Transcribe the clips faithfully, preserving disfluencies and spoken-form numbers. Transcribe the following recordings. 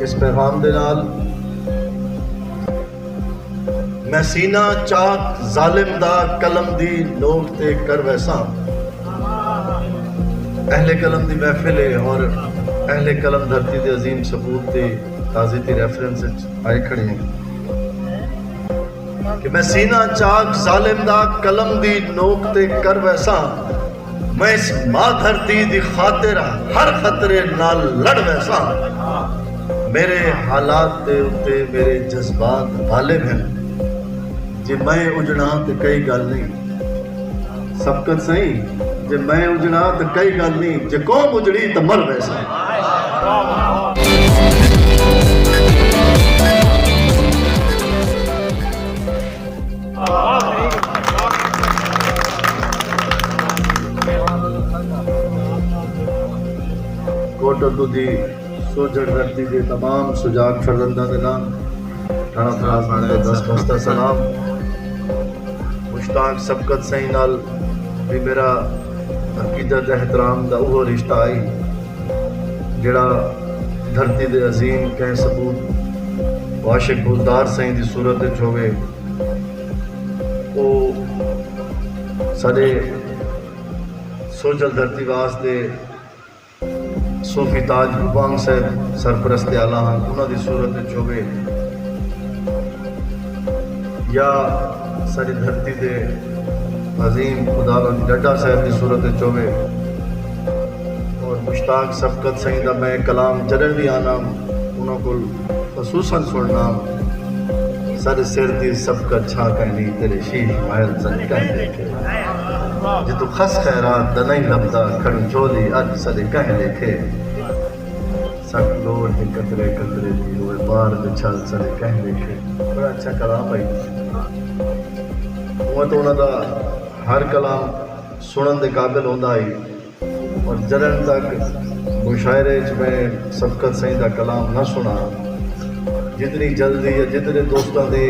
اس پیغام دے نال میں سینہ چاک ظالم دا قلم دی نوک تے کر ویساں۔ اہل قلم دی محفل ہے اور اہل قلم دھرتی دے عظیم سپوت دی تعزیتی ریفرنس وچ آئے کھڑے ہیں کہ میں سینہ چاک ظالم دا قلم دی نوک تے کر ویساں۔ میں اس ماں دھرتی دی خاطر ہر خطرے نال لڑ ویساں۔ میرے حالات دے اتے میرے جذبات غالب ہن۔ جے میں اجڑاں تے کئی گل نہیں، سبقت سئیں، جے میں اجڑاں تے کئی گل نہیں، جے قوم اجڑی تے مر ویساں۔ کوٹ اردو دی سوجھڑ دھرتی دے تمام سجاگ فرزنداں دے نام، رانا فراز خان دا دست بستہ سلام۔ مشتاق سبقت سئیں نال بھی میرا عقیدت احترام دا اوہو رشتہ ہئی جیڑھا دھرتی دے عظیم کہیں سپوت عاشق بزدار سئیں دی صورت وچ ہووے۔ او ساݙے سوجھل دھرتی واسطے صوفی تاج گوپانگ صاحب سرپرست اعلیٰ ہن، انہاں دی صورت وچ ہووے یا ساݙی دھرتی دے عظیم خداوند ڈڈا صاحب دی صورت وچ ہووے۔ اور مشتاق سبقت سئیں دا میں کلام جݙݨ وی آناں انہاں کول خصوصاً سݨناں، ساݙے سر دی سبقت چھا کائنی، تیݙے شیش محل سݙے کہیں ݙیکھے۔ جے توں خس خیرات دا نئیں لبھدا، کھڑوں جھولی اڄ سݙے کہیں ݙیکھے۔ سک لوڑ دے قطرے قطرے دی، ہوئے بار دے چھل سݙے کہیں ݙیکھے۔ بڑا اچھا کلام ہئی۔ اونویں تاں انہاں دا ہر کلام سݨݨ دے قابل ہوندا ہئی۔ اور جݙݨ تک مشاعرے اچ میں سبقت سئیں دا کلام نہ سݨاں، جتنی جلدی یا جتنے دوستاں دے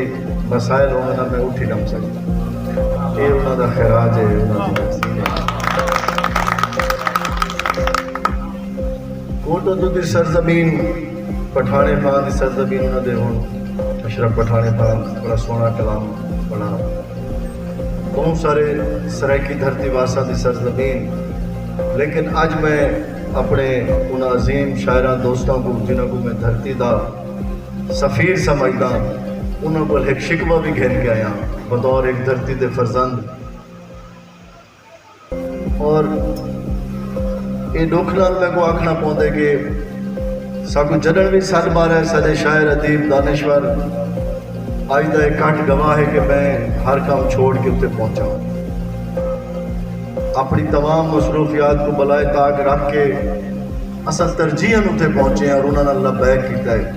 مسائل ہوون نا، میں اٹھی نہ سڳداں۔ اے انہاں دا خراج ہے، انہاں دی تقسیم ہے۔ کوٹ اردو دی سرزمین، پٹھاݨے خان دی سرزمین، انہاں دے ہݨ اشرف پٹھاݨے خان بڑا سوہݨا کلام بݨا۔ ٻہوں سارے سرائیکی دھرتی واساں دی سرزمین، لیکن اڄ میں اپݨے انہاں عظیم شاعراں دوستاں کوں، جنہاں کوں میں دھرتی دا سفیر سمجھداں، انہاں کول ہک شکوہ وی گھن کے آیاں بطور ہک دھرتی دے فرزند۔ اور اے ݙکھ نال میکوں آکھݨا پوندے کہ ساکوں جݙݨ وی سݙ مارے، ساݙے شاعر، ادیب، دانشور، اڄ دا اے کٹھ گواہ ہے کہ میں ہر کم چھوڑ کے اتھے پہنچا۔ اپݨی تمام مصروفیات کوں بالائے طاق رکھ کے اساں ترجیحاً اتھے پہنچے ہیں اور انہاں نال لبیک کیتا ہے۔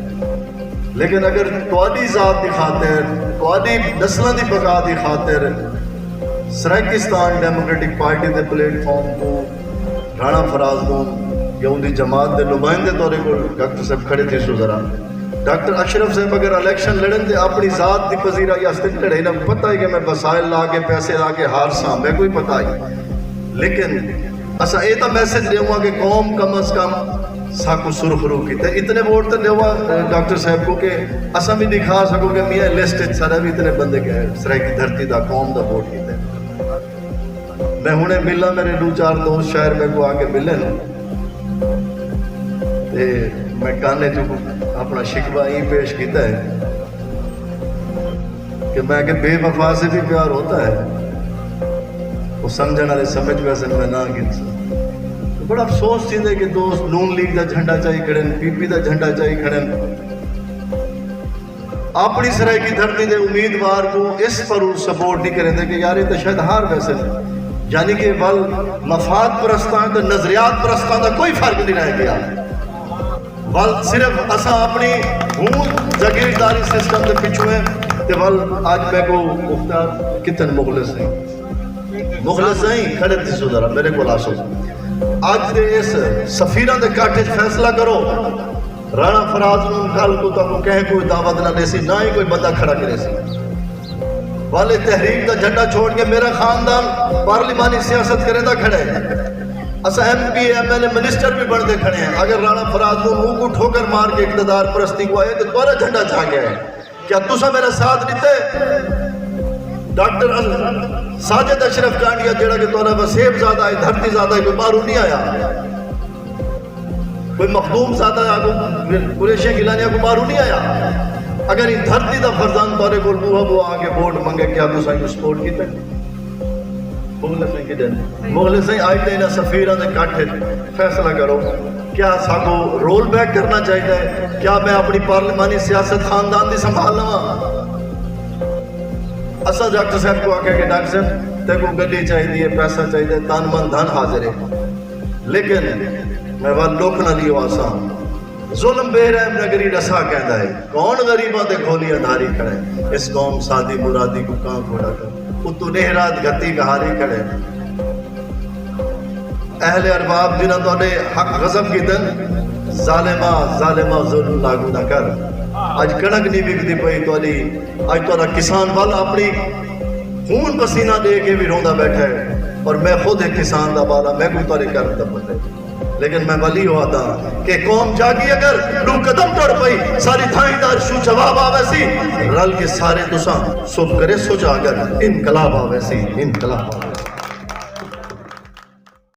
لیکن اگر تہاݙی ذات دی خاطر، تہاݙی نسلاں دی بقا دی خاطر سرائیکستان ڈیموکریٹک پارٹی دے پلیٹ فارم توں رانا فراز کوں یا اوندی جماعت دے نمائندے تہاݙے کول، ڈاکٹر صاحب کھڑے تھیسو ذرا، ڈاکٹر اشرف صاحب اگر الیکشن لڑن تے اپݨی ذات دی پذیرائی واسطے نہیں لڑے، انہاں کوں پتہ ہے کہ میں وسائل لا کے، پیسے لا کے ہارساں، میکوں وی پتہ ہے۔ لیکن اساں اے تاں میسج ݙیواں کہ قوم کم از کم ساکوں سرخرو کیتے اتنے ووٹ تے ݙیوا ڈاکٹر صاحب کوں کہ اساں وی ݙکھا سڳوں کہ میاں لسٹ اچ ساݙا وی اتنے بندے کہ سرائیکی دھرتی دا، قوم دا ووٹ کیتے۔ میں ہݨے ملاں، میرے ݙو چار دوست شاعر میکوں آ کے ملن تے میں کانے جو اپݨا شکوہ ایں پیش کیتا ہے کہ میں کہ بے وفا سے بھی پیار ہوتا ہے، وہ سمجھݨ والے سمجھ ویسن، میں نہ گھنساں۔ تو بڑا افسوس تھیندے کہ دوست نون لیگ دا جھنڈا چائی کھڑن، پی پی دا جھنڈا چائی کھڑن، اپݨی سرائیکی دھرتی دے امیدوار کوں اس پروں سپورٹ نہیں کریندے کہ یار اے تاں شاید ہار ویسن۔ یعنی کہ ول مفاد پرستاں تے نظریات پرستاں دا کوئی فرق نہیں رہ ڳیا۔ ول صرف اساں اپݨی ہوں جاگیرداری سسٹم دے پچھوں ہیں تے ول اڄ میکوں مختار کتن مخلص ہیں۔ مخلص ہیں، کھڑے تھیسو ذرا، میرے کول آسو۔ اڄ دے اس سفیراں دے کٹھ وچ فیصلہ کرو۔ رانا فراز نوں کل کوں تہاکوں کہیں کوئی دعوت نہ ݙیسی، نہ ہی کوئی بندہ کھڑا کریسی۔ ول اے تحریک دا جھنڈا چھوڑ کے میرا خاندان پارلیمانی سیاست کریندا کھڑا ہے۔ اساں M P M L A minister بھی بنتے کھڑے ہیں۔ اگر رانا فراز نوں منہ کو ٹھوکر مار کے اقتدار پرستی کو آئے تو تھوڑا جھنڈا چھا گیا ہے۔ کیا تسا میرا ساتھ دیتے؟ ڈاکٹر ساجد اشرف کانڈیا جڑا کہ تھوڑا وسیب زادہ ہے، دھرتی زادہ ہے، کوئی باہروں نہیں آیا؟ کوئی مخدوم زادہ آ کو قریشی گیلانی آ کو باہروں نہیں آیا؟ اگر یہ دھرتی دا فرزند تھوڑے کول بوہا بوہا آ کے ووٹ منگے، کیا تسا کو سپورٹ کیتے؟ مغل سائیں کیتے؟ مغل سائیں آج تے انہاں سفیراں دے کٹھ وچ فیصلہ کرو، کیا ساکو رول بیک کرنا چاہیے ہے؟ کیا میں اپنی پارلیمانی سیاست خاندان دی سنبھال لواں؟ اساں ڈاکٹر صاحب کو آکھیا کہ ڈاکٹر صاحب، تے کو گڈی چاہیے ہے، پیسہ چاہیے ہے، تن من دھن حاضر ہے، لیکن میں ول لوکھنا لیو آساں، ظلم بے رحم نگری ڈسا کہندا ہے، کون غریباں دے گھولی اندھاری کھڑے؟ اس قوم سادی مرادی کو کاں گھوڑا کر، اتو نہرات گھتی گہاری کھڑے۔ اہل ارباب جنہاں تہاڈے حق غضب کیتن، ظالما ظالما ظلم لاگو نہ کر۔ اج کڑک نہیں وکدی پئی تہاڈی، اج تہاڈا کسان ول اپنی خون پسینہ دے کے بھی روندا بیٹھا ہے، اور میں خود ایک کسان دا بالا، میں کوئی تہاڈے گھر دا بندہ، لیکن میں ولی ہوا دا کہ قوم جاگی اگر دو قدم ٹر پئی، ساری تھائیں دار شو جواب آوے سی، رل کے سارے تساں سب کرے سو جا اگر انقلاب آوے سی، انقلاب آوے۔